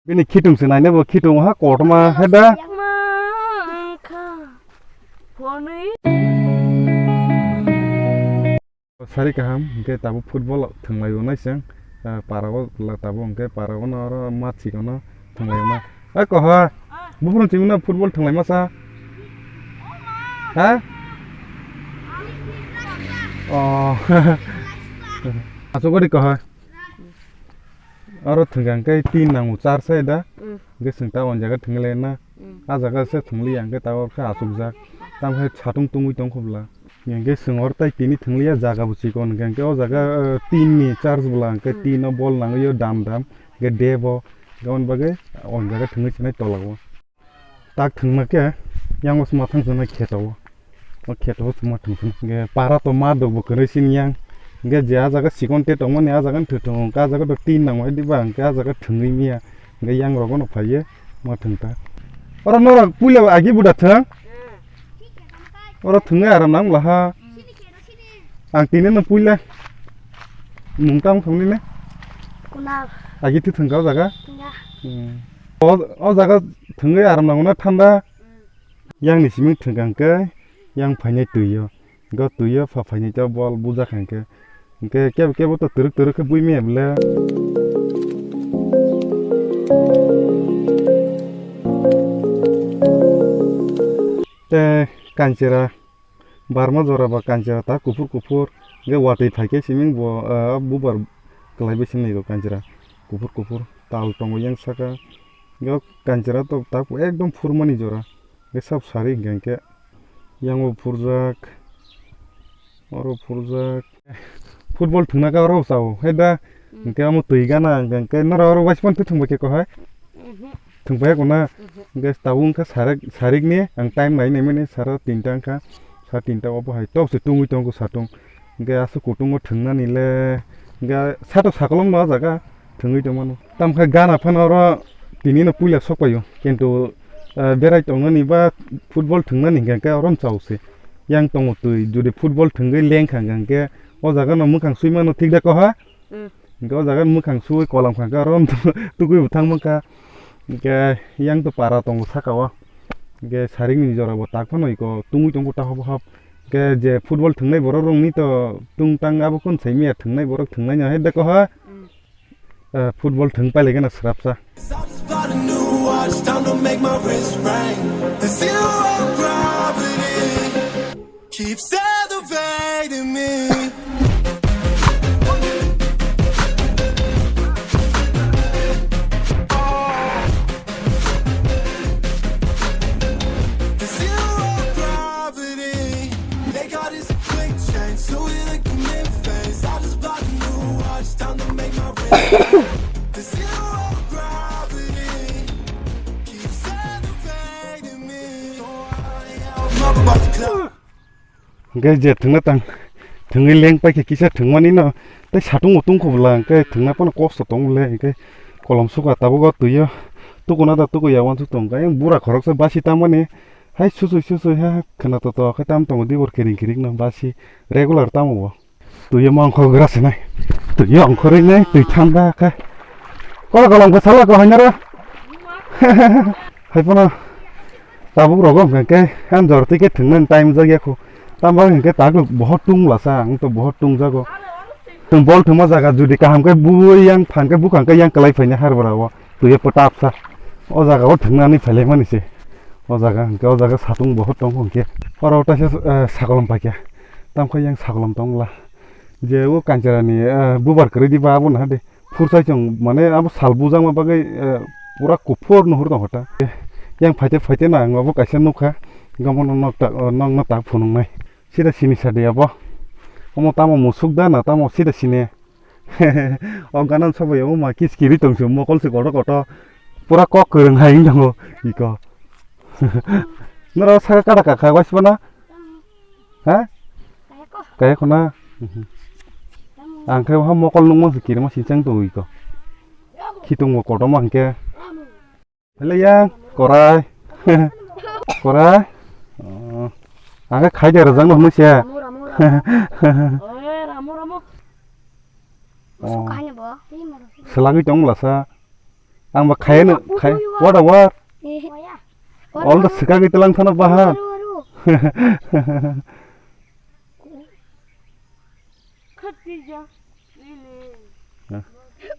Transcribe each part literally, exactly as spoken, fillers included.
Bini khitung se naina bo khitung ha kotorma he da. Yakma kha. Phone. Sari kaham, hingke tabuk football thwnglaio naising, ah, para o la tabuk hingke para o no oro mat sikono thwnglaio na. Ai koha, buphuru chimino football thwnglaima sa? Ha? Oh. Asuk ori koha. Oro thwngkha hingke tin nango char sai da. Mm. Hingke chwng ta o jaga thwnglaina. Mm. A jaga se thwngliya hingke ta o khe asukjak. Tamo khe satung tungwi tong khobla. Hingke chwng oro tai tini thwngliya jaga bo chikon hingke, hingke o jaga, eh, tin ni char bwla hingke Mm. tin o bol nangwi o dam dam. Hingke debo. Hingke aboni bagwi o jaga thwngwi chinai tola o. Tak thwngma khe, yang o sma thang thangna kheto o. O kheto o sma thwng thwng. Hingke para to ma dok bo kwrwi sini yang. Hingke je a jaga sikon te tongmani a jaga thwng thwng, hingke a jaga to tin nangmani diba, hingke a jaga thwngwi miya. Hingke yang rogo no phaiye ma thwng ta. Oro norok puila agi buda thwng? Oro thwngwi aram nang laha. Ang tini no puila. Mung tang thwngni ne? Kunal. Agi thwng ka o jaga? Ya. Hmm. O, o jaga thwngwi aram nango na thanda? Yang ni siming thwngkang khe, yang phainai twi o. Go twi o pha phainai to bol bujak kha khe. Hingke kebo kebo to twrwk twrwk khe bui maya bwle. Te kanchera, barma jora ba kanchera ta kuphur kuphur. Hingke watwi phai khe siming bo, ah, bubar kwlai bai sini go kanchera kuphur kuphur tal tongo yang saka. Hingke kanchera to ta ekdom phurmani jora. Hingke sab sari hingke hingke yang bo phurjak, oro phurjak. Football thwngna khe oro chao, hai da? Mm. Hingke amo twi gana, hingke, hingke norok oro waismani twi thwngbai khe kohai? Mhm. Thwngbai kona? Mhm. Hingke tabuk wngkha sarik, sarikni, ang time nai naimani sara tinta wngkha, sa tinta obo hai tok se tungwi tongo satung. Hingke aswk kutungo thwngnani le, hingke satok sakolom no o jaga. Thwngwi tongmano. Tamkhe gana phano oro tinino puila sokpaio, kintu, ah, berai tongnani ba football thwngnani hingka khe oro chao se. Yang tongo twi, jodi football thwngwi lengkha hingka khe o jaga no mwkhang suimano, thik da koha? Mm. Hingke o jaga mwkhang sui kolam kha khe oro tukui bo thangma kha. Hingke yang to para tongo saka o. Hingke saring ni jora bo tak phano iko tungwi tongo ta hobo hop. Hingke je football thwngnai borok rok ni to tungtang abo khon saimaya thwngnai borok thwngnai no hai da koha? Mm. Eh, football thwng pailai gana swrapsa. Keeps elevating me. The zero gravity. They got us a quick change, so we like a mid-phase. I just bought a new watch, time to make my wrist. The zero gravity keeps elevating me. Oh, I am up above the clouds. Hingke je thwngna tang, thwngwi leng paikhe kisa thwngmani no, tei satung utung kho bwla, hingke thwngna phano kosto tong le, hingke kolom suka tabuk o twi o, tukuna da tukuya wansuk tong, ayang bura khoroksa basi tamani, hai susui susui ha khwna toto khe tam tongo dibor kiring kiring no basi regular tamo bo. Twi o ma ongkhor gra sinai, twi o ongkhorwi nai, twi thanda khe. Kola kolom khe sala ko hainaro. Hai phano tabuk rogo hwnkhe ang jor twi khe thwngna time jak ya kho. Tamo hwnkhe takluk bohor tung lasa, ang to bohor tung jago. Tong bol thwngma jaga jodi kaham khe bui yang phan khe bukhang khe yang kwlai phaina har bwra o. Twi o pwtapsa. O jaga o thwngnani phailaimani se. O jaga hwnkhe o jaga satung bohor tong hwnkhe. Oro taisa, eh, sakolom paikha. Tamkhe yang sakolom tongla. Je o kanchara ni, eh, bubar kwrwi di ba abo naha de. Phurchai chwng mane abo sal bujakma bagwi, eh, pura kuphur nuhur tongkha ta. Yang phaite phaite na ang abo kaisa nukha. Hwnkhe omo no nok ta, nok no ta phunuknai. Sida sini sa de abo. Omo tamo musuk da na tamo sida sini. O gana sobai omo ma kis kiri tong se mokol se kotor kotor. Pura kok kwrwng hai wng tongo iko. Noro saka kada kaka waismana? Ha? Kaya khona? Ang khe ha mokol nungma se kirima sinsang tong iko. Khitung bo kotorma hwnkhe. Hello yang, korai. Korai. Oh. Ang khe khai de rajang no hwnwi se. Ramu, ramu, ramu. Oe, ramu, ramu. Oh. Selagwi tong bwlasa. Ang ba khaya no, khai, what a what? Eh. All the sika gwi telang thana bahar. Waru,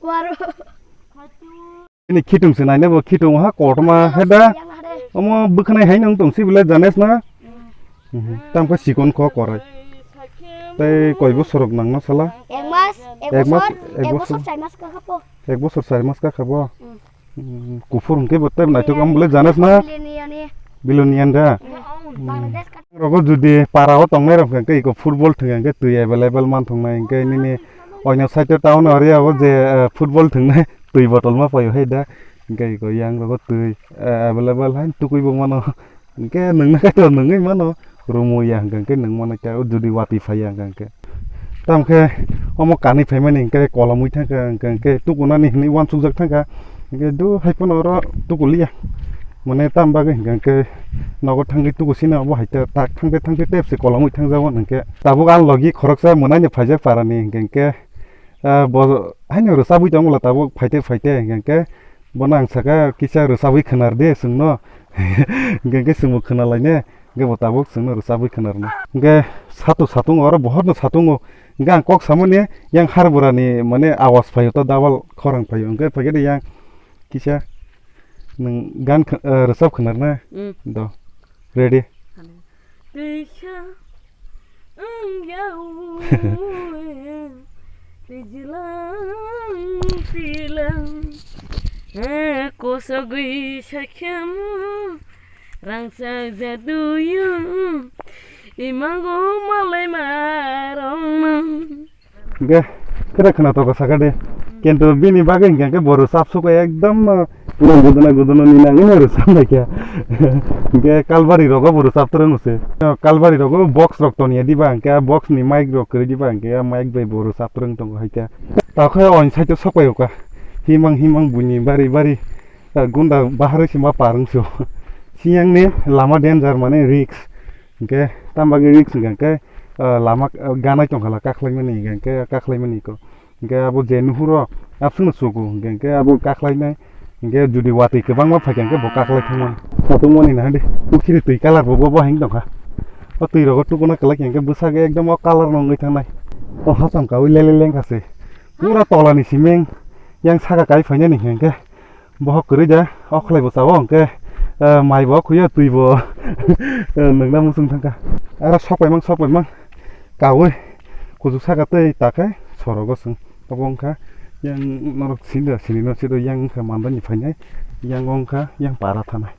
waru. Waru. Ini khitung se naina bo khitung ha kotorma he da. Yang hade. Omo bwkhanai hai nung tong si bile janes na? Hmm. Mhm. Tam kha sikon kho korai. Tei koi bosor rok nang na sala? Ek mas, ek Ek mas, bosor, ek ek bosor, bosor. Char mas ka khapo. Ek bosor char mas ka khabo? Hmm. Hmm, kuphur hwnkhe bo tei naitok ang bole janas na? Bilonian ni. Bilonian da? Hmm. Bangladesh ka. Rogo judi para o tongnai rok hwnkhe iko football thwngya hwnkhe twi available man thongnai hwnkhe nini oino side o town area o je, eh, football thwngnai twi bottle ma paio hai da. Hwnkhe iko yang rogo twi, eh, available hai tukui bo mano. Hwnkhe nwngno kaitor nwngwi mano, rumo ya hwnkhe hwnkhe nwng mano khe, o judi watwi phaiya hwnkhe hwnkhe. Tamo khe omo kanwi phaimani hwnkhe kolomwi thangkha, hwnkhe hwnkhe tukunani hwnwi uansukjak thangkha, hwnkhe do hai phano oro tukuliya. Mane tamo bagwi hwnkhe hwnkhe nogo thangwi tukusina obo hai ta-, tak thangte thangte tepse kolomwi thangjago hwnkhe. Tabuk ang logi khoroksa mwnaino phaijak parani hwnkhe hwnkhe, ah, bo haino rwchabwi tongmwla tabuk phaite phaite hwnkhe hwnkhe. Bono ang saka kisa rwchabwi khwnar de chwngno. Hwnkhe hwnkhe chwngbo khwnalaine, hwnkhe bo tabuk chwngno rwchabwi khwnarno. Hwnkhe satung satung oro bohorno satungo. Hwnkhe ang kok samani yang harborani mane awas phaio ta double khorang phaio. Hwnkhe phaikhe de yang kisa nwng gan khw-, eh, rwchab khwnarna. Mm. Do. Ready? Ano. Teisa wng yao, twijilang twilang, eh, kosogwi sakhamo, rangchak jaduyo, imago malai marongno. Hwnkhe, khe khwna togo saka de. Kintu bini bagwi hwnkhe hwnkhe bo rwchap sukha ekdom, uh, pura guduna guduna ni nangwi no rwchap naikha. Hwnkhe kalbari rogo bo rwchap twrwng se. Kalbari rogo box rok toniya diba hwnkhe, ah box ni mic rok kwrwi diba hwnkhe, ah mic bai bo rwchap twrwng tongo hai khe. Takhe oin side o sokpai uka. Himang himang buini bari bari, ah, gunda baharwi se ma parwng se o. Siyang ni lama danger mane risk. Hwnkhe tamo bagwi risk hwnkhe, ah, lama, ah, ganai tongkha la kakhlaimani hwnkhe kakhlaimani ko. Hwnkhe abo je nuhuro abswkno sugo hwnkhe abo kakhlainai. Hwnkhe judi watwi kwbangma phaikha hwnkhe bo kaklai thangmani. Satung mani naha de. Pukhiri twi colour bo bo bo hing tongkha. O twi rogo tukuna kwlai khe hwnkhe bwsakhe ekdom o colour no wngwi thangnai. O hacham kaui lele lengkha se. Pura tolani simeng yang saka kai phainani hwnkhe. Bohok kwrwi da, o khlai bo chao hwnkhe, eh, mai bo khuya, twi bo, eh, nwngna muchung thangkha. Aro sokpaimang, sokpaimang, kaui, kuchuk saka tei takhe sorogo chwng. Obo wngkha, yang norok sini da, sini no sido, yang wngkha mandani phainai, yang wngkha, yang para thanai.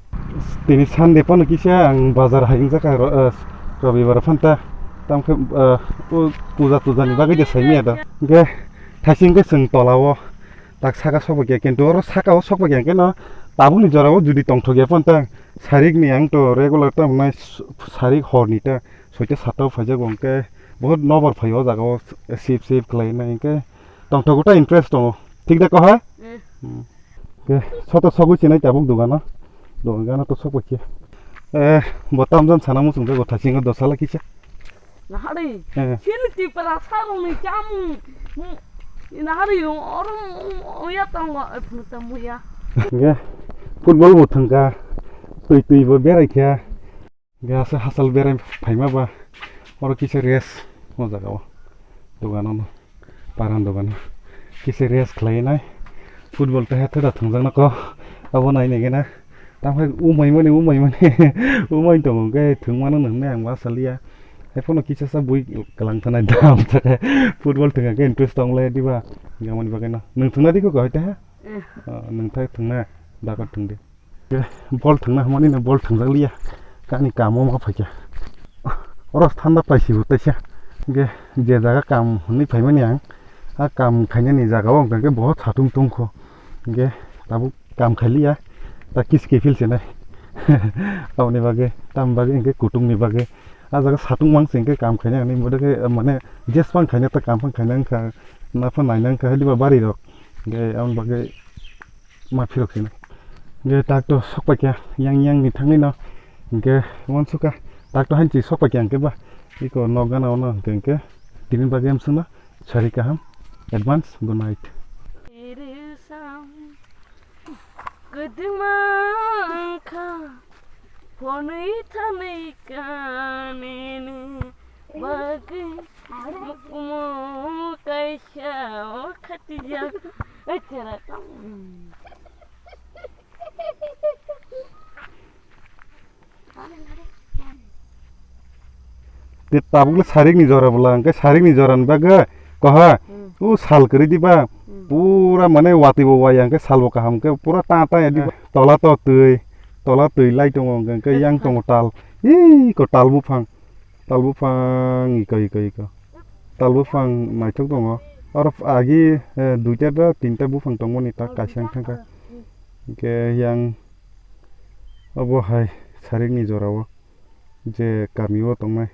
Tini Sunday phano kisa ang bazar hai wngjakha, ro-, eh, Robibar phanta, tamkhe, eh, o puja, puja ni bagwi de saimaya da. Hwnkhe, thaising khe chwng tola o, tak saka sokba khe, kintu oro saka o sokba khe, hwnkhe no tabukni jora o judi tongthok ya phano ta sarik ni ang to regular ta nai sarik hor ni ta soita sata o phaijago, hwnkhe bahut nobar phai o jaga o sip sip khlai nai, hwnkhe tongthok ta interest tongo, thik da kok hai? Mm. Hmm. Hwnkhe soto sogwi chinai tabuk dogano, dogano to sokba khe, eh, bo tamjani sana muchung jago thaising o dosa la kisa. Nahari, eh. Chini Tripura sarokni chamung, mm, nahari oro, mm, oya tongo, eh, phunu tamo ya. Hwnkhe football bo thwngkha, twi twi bo beraikha. Hwnkhe aswk hachal berai phaima ba, oro kisa rest o jaga o, dogano no. Paran dogan kisa rest khlai nai. Football ta hethe da thwngjak nokho. Abo nai nai gena. Tamo hai umai mani, umai mani. Umai tongo hwnkhe thwng mano hwnwi ang ma saliya. Hai phano kisa sa bui kwlang thanai dam thakhe. Football thwngkha khe interest tong lai diba. Hwnkhe amoni bagwi no. Nwng thwngna di kho kahai ta ha? Eh. Ah, nwng thai thwngna. Da kho thwng di. Bol thwngna hwnmani no bol thwngjak liya. Kani kamo ma phaikha. Oro thanda paisibo taisa. Hwnkhe je jaga kam hwnwi phaimani ang, a kam khainani jaga o hwnkhe bohot satung tongkho. Hwnkhe tabuk kam khailiya, ta kiske phil se nai. Aboni bagwi, tam bagwi hwnkhe kutung ni bagwi. A jaga satung mang se hwnkhe kam khainani, bodokhe mane jesphang khaina ta kam phang khaina wngkha, naphang naina wngkha, haidiba bari rok. Hwnkhe aboni bagwi ma phirok sina. Hwnkhe tak to sokpaikha yang yang ni thangwi no. Hwnkhe uansukha tak to hanchi sokpaikha hwnkhe ba. Iko nok gana ono hwnkhe hwnkhe tini bagwi amsukno sari kaham. Advance good night. Dima wngkha hwnwi thanwi kanini bagwi mukmu kaisa o khatijak. Oi, chera. Te tabuk le sarik ni jora bwla, hwnkhe sarik ni jora ni bagwi koha, Hmm. o sal kwrwi diba, Hmm. pura mane watwi bo waya, hwnkhe sal bo kaham khe pura ta ta ya diba. Tola to twi, tola twi lai tongo, hwnkhe yang tongo tal, iko tal buphang, tal buphang iko, iko, iko. Tal buphang naithok tongo. Oro agi, eh, duita da tinta buphang tongmani ta kaisa wng thangkha. Hwnkhe yang obo hai sarik ni jora o je kami o tongnai